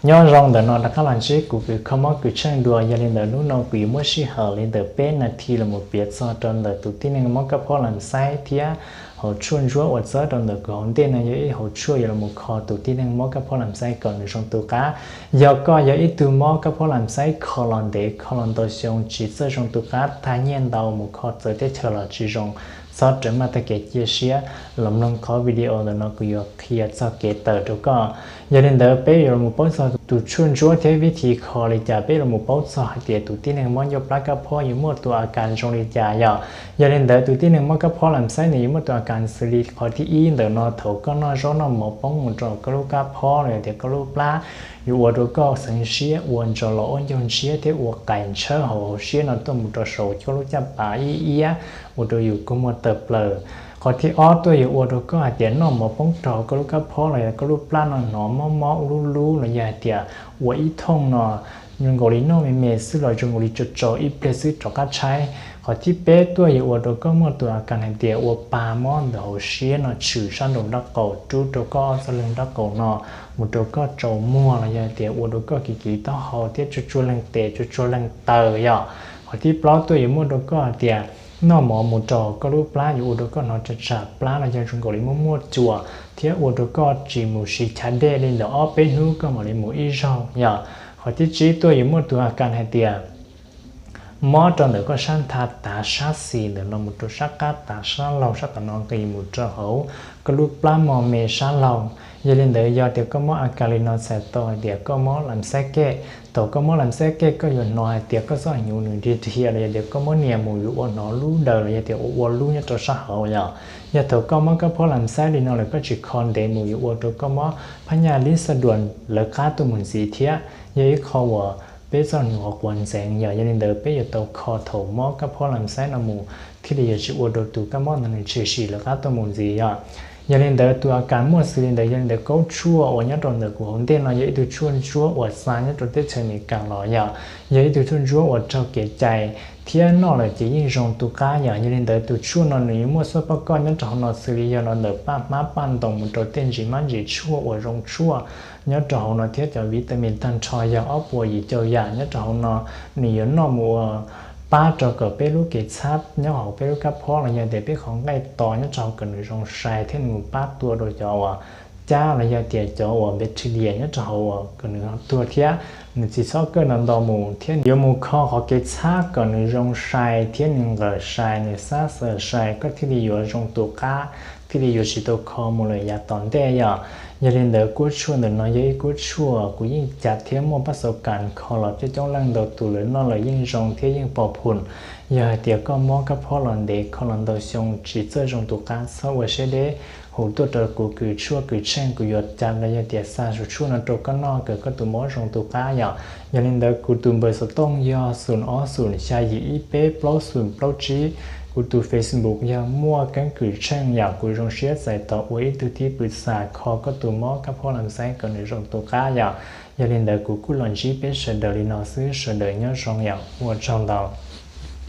Nyob zoo ntawm no rov qab los ntsib kuv kws kho mob kws tsheej dua. Yog li ntawd hnub no kuv yuav muab sij hawm li ntawm peb nas this los mus piav txog rau ntawm tus tib neeg mob kab phob lam xaib thiab hauv tshuaj ntsuab uas txawb rau ntawm kuv hauv ntej no yog ib hauv tshuaj yuav los mus kho tus tib neeg mob kab phob lam xaib kom nws zoo tu qab. Yog koj yog ib tug mob kab phob lam xaib kho los ntev kho los ntau xyoo tsis txawj zoo tu qab, tag nyiaj ntau mus kho txawv teb chaws los tsis zoo, txhob rawm maj tag kev cia siab, los mloog qhov video ntawm no kuv yuav qhia txog kev tawm rau koj. Yog li ntawd peb yuav los mus paub txog tus tshuaj ntsuab thiab vib thi kho li cas, peb los mus paub txog hais tias tus tib neeg mob ncauj plab kab phob yuav muaj tus a kas zoo li cas yom. Yog li ntawd tus tib neeg mob kab phob lam xaib nws yuav muaj tus a kas xws li qhov thib ib ntawm no, thaum koj noj zaub noj mov poob mus rau koj lub kab phob los yog tias koj lub plab, yuav ua rau koj xeev siab, ua ntsos los ua ncaug ntshiab thiab ua qais ntshawb hauv hauv siab no tuaj mus rau saum koj lub caj pas ib iab, ua rau yus kua muag tawm plaws. Qhov thib ob tuaj yuav ua rau koj hais tias noj mov poob rau koj lub kab phob los yog koj lub plab no hnov mob mob ub lub lub los yog hais tias ua ib thooj no zoo nkaus li noj me me xwb los zoo nkaus li tsaus tsaus ib pliag xwb rov qab tshaib. Qhov thib peb tuaj yuav ua rau koj muaj tus a kas hais tias ua pa mob ntawm hauv siab no tshwm sab nraum nraub qaum rub rau koj ob txoj leeg nraub qaum no mus rau koj tsaus muag los yog hais tias ua rau koj kiv kiv taub hau thiab tsuag tsuag leeg tes tsuag tsuag leeg taw yom. Qhov thib plaub tuaj yuav muaj rau koj hais tias noj mov mus rau koj lub plab yuav ua rau koj hnov tsam tsam plab los yog zoo nkaus li muaj muaj cua thiab ua rau koj tsis mus siv chav dej li ntawm ob peb hnub koj mam li mus ib zaug yom. Qhov thib tsib tuaj yuav muaj tus a kas hais tias mob rau ntawm koj sab nthab tav sab xis ntawm no mus rau sab qab tav sab laug, sab tom no nqis mus rau hauv koj lub plab mos me sab laug. Yog li ntawd yog tias koj mob a kas li no txhais tau hais tias koj mob lam xaib kej. Thaum koj mob lam xaib kej koj yuav hnov hais tias koj txoj hnyuv nws dhia dhia los yog tias koj muab nias mus yuav ua hnov lub daws los yog tias ua ua lub nyob rau sab hauv yom. Yog thaum koj mob kab phob lam xaib li no lawm koj tsis kho ntev mus yuav ua rau koj mob phab nyaj lis xas duas lawv qab tuaj mus ntxiv thiab yog ib qho uas peb txoj hnyuv qhuav quav ntxeev yom. Yog li ntawd peb yuav tau kho thaum mob kab phob lam xaib no mus thiaj li yuav tsis ua rau tus kab mob ntawd nws tshwm sim lawv qab tuaj mus ntxiv yom. Yog li ntawd tus a kas muaj xws li ntawd. Yog li ntawd kaub tshuaj uas nyob rau ntawm kuv hauv ntej no yog ib tug tshuaj ntsuab uas xa nyob rau teb chaws Amelikas los yom. Yog ib tug tshuaj ntsuab uas raug kev cai thiab noj lawm ces yeej zoo tu qab yom. Yog li ntawd tus tshuaj no nws yuav muaj xuab paj koj nyob rau hauv no xws li yog los ntawm paj hmab paj ntoos mus rau tej ntsis mab ntsis tshuaj uas zoo tshuaj nyob rau hauv no thiab cov vitamin tag nrho yog ob puas yim caum yam nyob rau hauv no, nws yuav noj mus ua pab rau kom peb lub kev txhab nyob hauv peb lub kab phob los yog tias peb qhov nqaij tos nyob rau hauv kom nws zoo sai thiab nws mus pab tua rau cov uas cab los yog tias cov uas bacteria nyob rau hauv uas kom nws tuag thiab nws tsis txhob kawj ntau ntau mus thiab yuav mus kho qhov kev txhab kom nws zoo sai thiab nws nqawm sai nws xab xaws sai koj thiaj li yuav zoo tu qab, thiaj li yuav tsis tau kho mus lawm yav tom ntej yom. Yog li ntawd kuab tshuaj ntawm no yog ib kuab tshuaj kuv yeej cav thiab muaj pab xav kas kho los coob coob leej ntau tus lawv noj lawm yeej zoo thiab yeej pom phum. Yog hais tias koj mob kab phob los ntev kho los ntau xyoo tsis txawj zoo tu qab txhob ua siab deb, hu tuaj rau kuv kws tshuaj kws tsheej kuv yuav cav los yog tias xa tus tshuaj no rau koj noj kom koj tus mob zoo tu qab yom. Yog li ntawd kuv tus npawb xov tooj yog xoom ob xoom xya yim ib peb plaub xoom plaub tsib. Kuv tus Facebook yog Muaj Keeb Kws Tsheej yom. Kuv zoo siab txais tos ua ib tug thib pwm xam kho koj tus mob kab phob lam xaib kom nws zoo tu qab yom. Yog li ntawd kuv kuj los ntsib peb sawv daws li no xwb, sawv daws nyob zoo yom, ua tsaug ntau.